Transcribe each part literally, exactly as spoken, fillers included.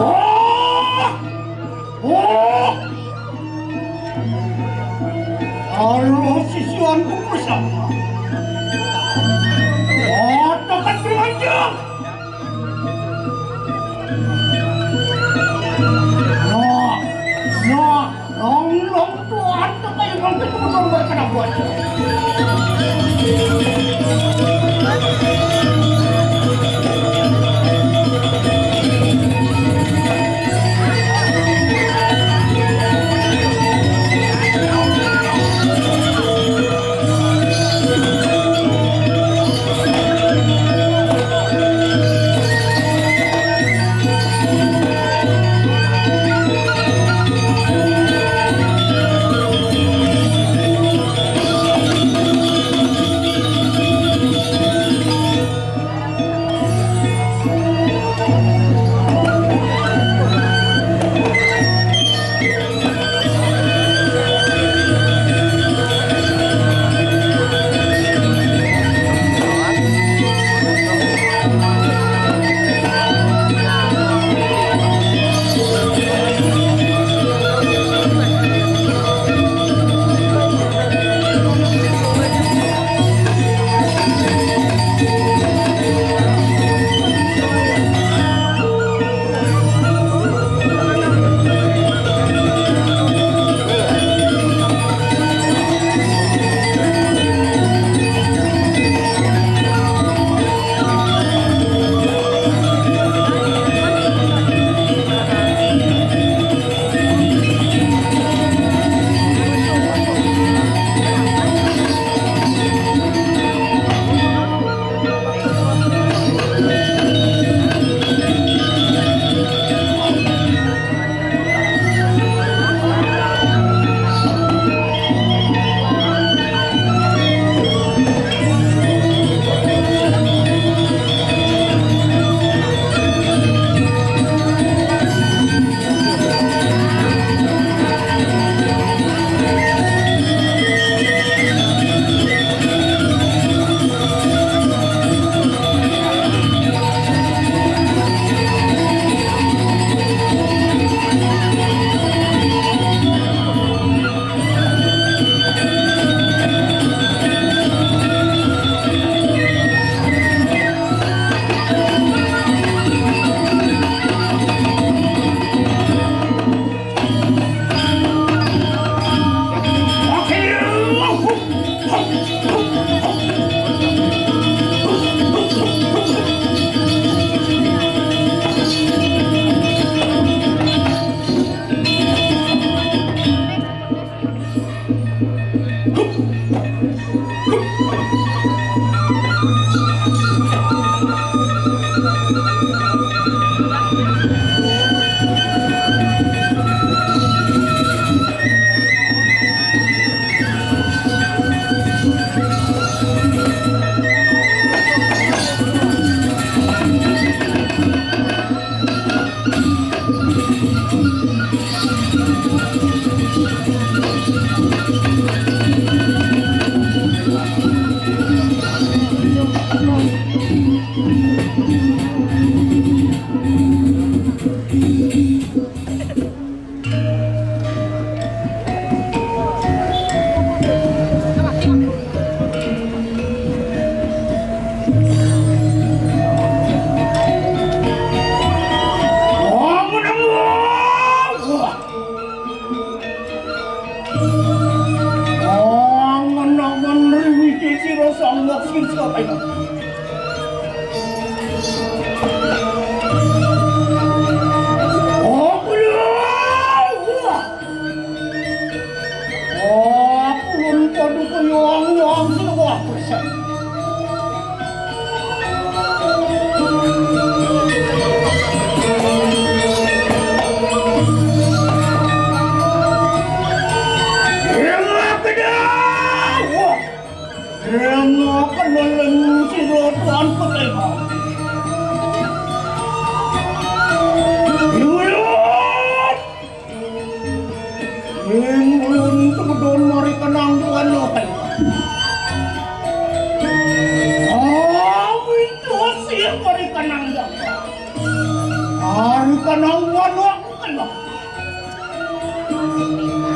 Oh! Oh! Aduh, sisianku bersama. Oh, tekan sengaja. Nah, nah, long, long, tuan, tekan yang long, tekan yang long, tekan yang long.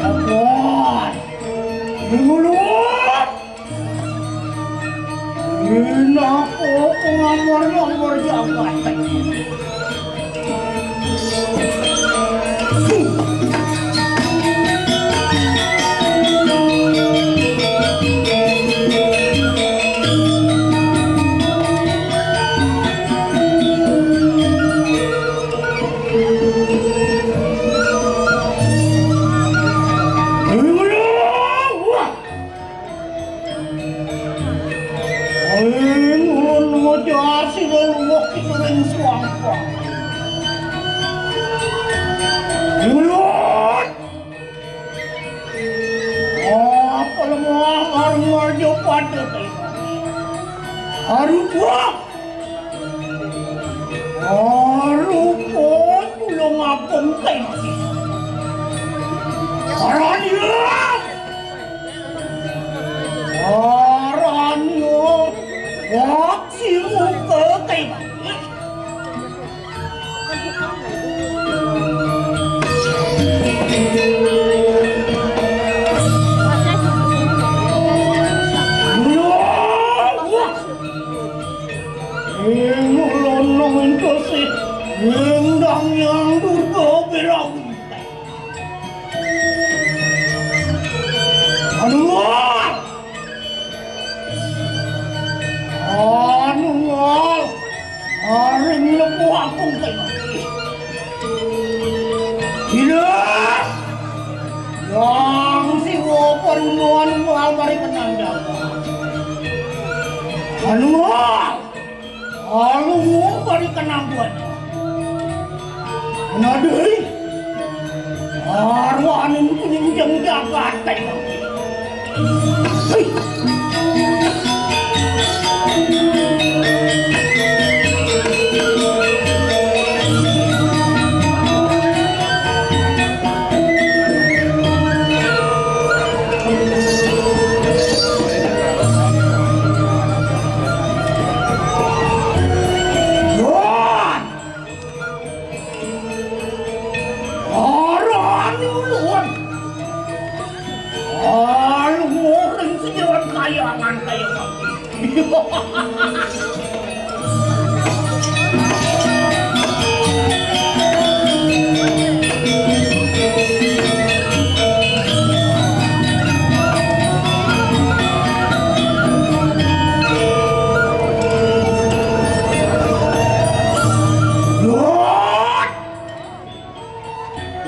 Ampun. Dingulun. Pinaka pengambar-ngambar jagat. Aing ulun mojar sira luwak ring suangkang. Ulun. Apa lemah arung marjo pada teh. Arupa. Arupa tulung agung kai. Arania. Arania. Wak si muka kai. Ing ulun nang intosih, ing dang yang durga berawi. Aduh! Anu ngal, aring lebu akung kena. Gila! Yang siwa parunuan ngal mari kenang jaga. Anu ngal, alungu mari kenang buat. Nadei. Arwaning penyinjang jagat kai. Hei. Wah! Arani ulun. Alungu ring sejeroan kayangan kaya mangkin.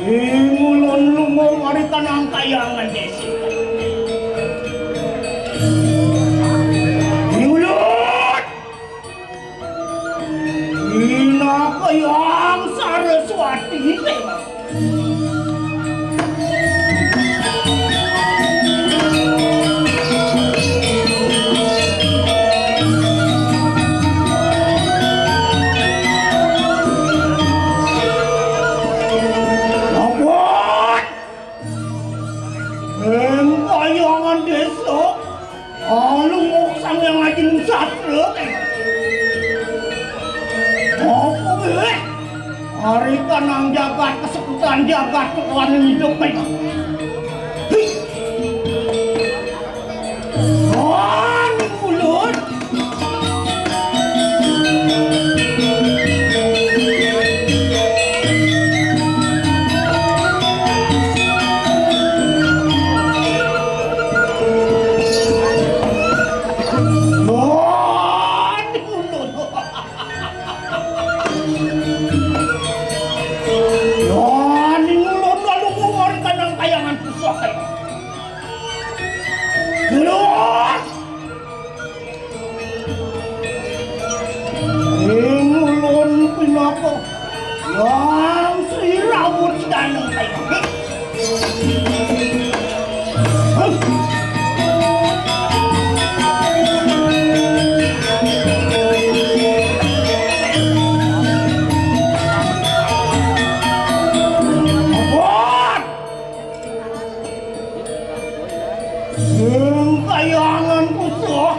Ing ulun lunga mari kanang kayangan desa. Ing ulun. Ina kayang Saraswati. Ampun. Ing kayangan desa, alungguh Sang Hyang Aji Sastra. Apa wéh? Ari kanang jagat kesekutan jagat kekuatan hidup. Hih. Wah, ulun. Wah, ulun. Wah, ulun lalu ngumur kanang kayangan pusaka. Ulun. Ing ulun pinaka Hyang Sri Rawut Danang Kaya. Ampun. Ing kayangan kusuh,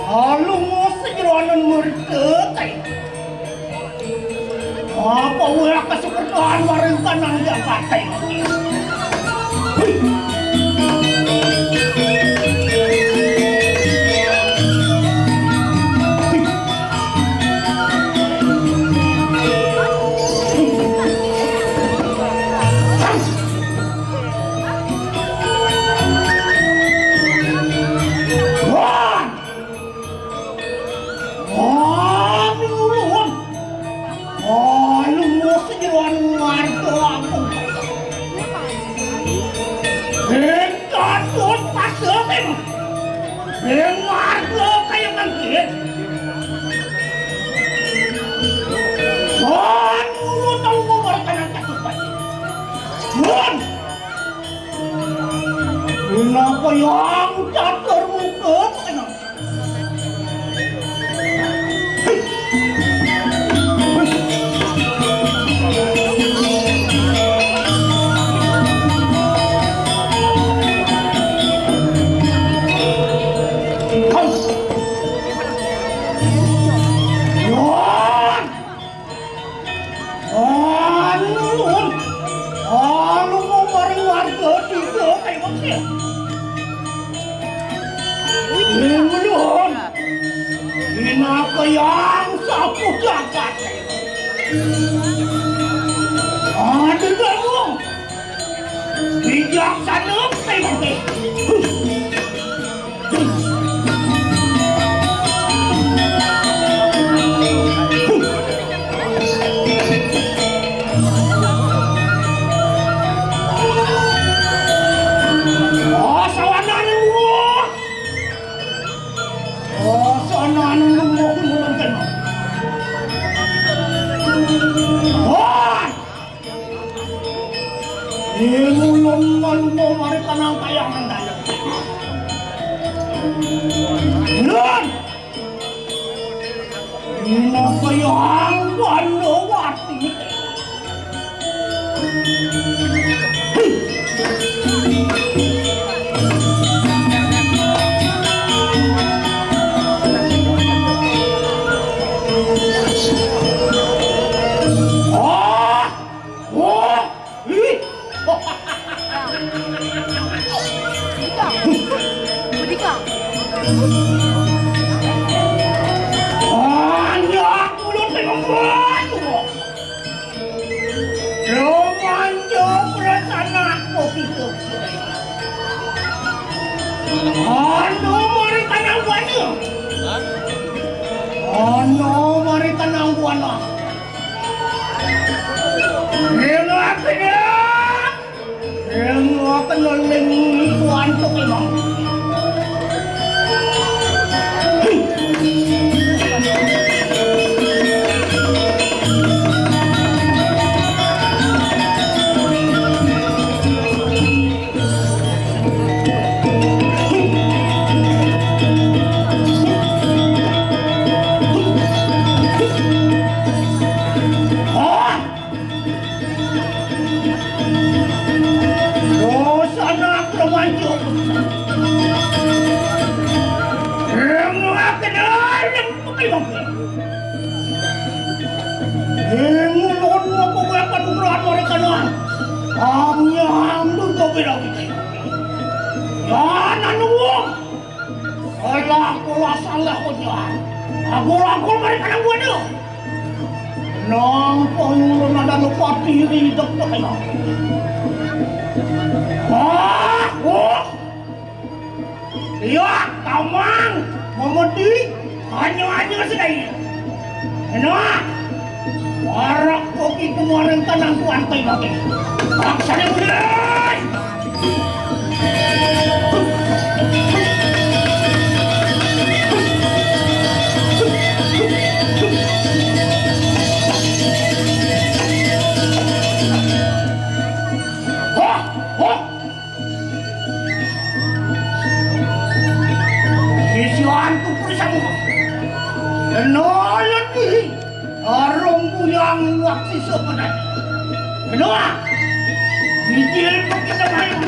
alungu sajeroning merta kai. Apa wéh kasukertaan maring kanang jagat kai. Kayang catur muka. Anu, anu, anu, mau mari warga tiga kayak Ulun, Ina Kayang sapu jagat. Aduh, kamu. Bijaksana, kayak Oh, sawana nunggu. Oh, sawana nunggu, nunggu, nunggu. Oh! Ing ulun malunga mari kanang kayangan daya. Ulun! Ina kayang Wandawati. Ah! Wah! Ih! Budika. Budika. Anak ulun teh membuat. Romanjo perasaan aku gitu. Anu mari tanang buana. Anu mari tanang buana. Rela kena. Rela kena ning kuantuk emang. Dosa anak remaja. Rengga kenal yang pakai bangke. Ingulun mapabuat panugrahan mereka nuan. Amnya amdun kau bilang. Yan anu. Alah, kuasa lah ko jual. Agul-agul mari kanang buana. Nang payung ada lupa diri dek dek. Ah, oh. Iya, tamang, memedi, hanya-hanya sedaya. Nah, warak kopi kemarin tanang kuantai bagi. Laksana budaya. Wah, wah. Sisian tu puri samu. Kenal lebih. Arung buyang waksi sebenarnya. Kedua, bibir kita main.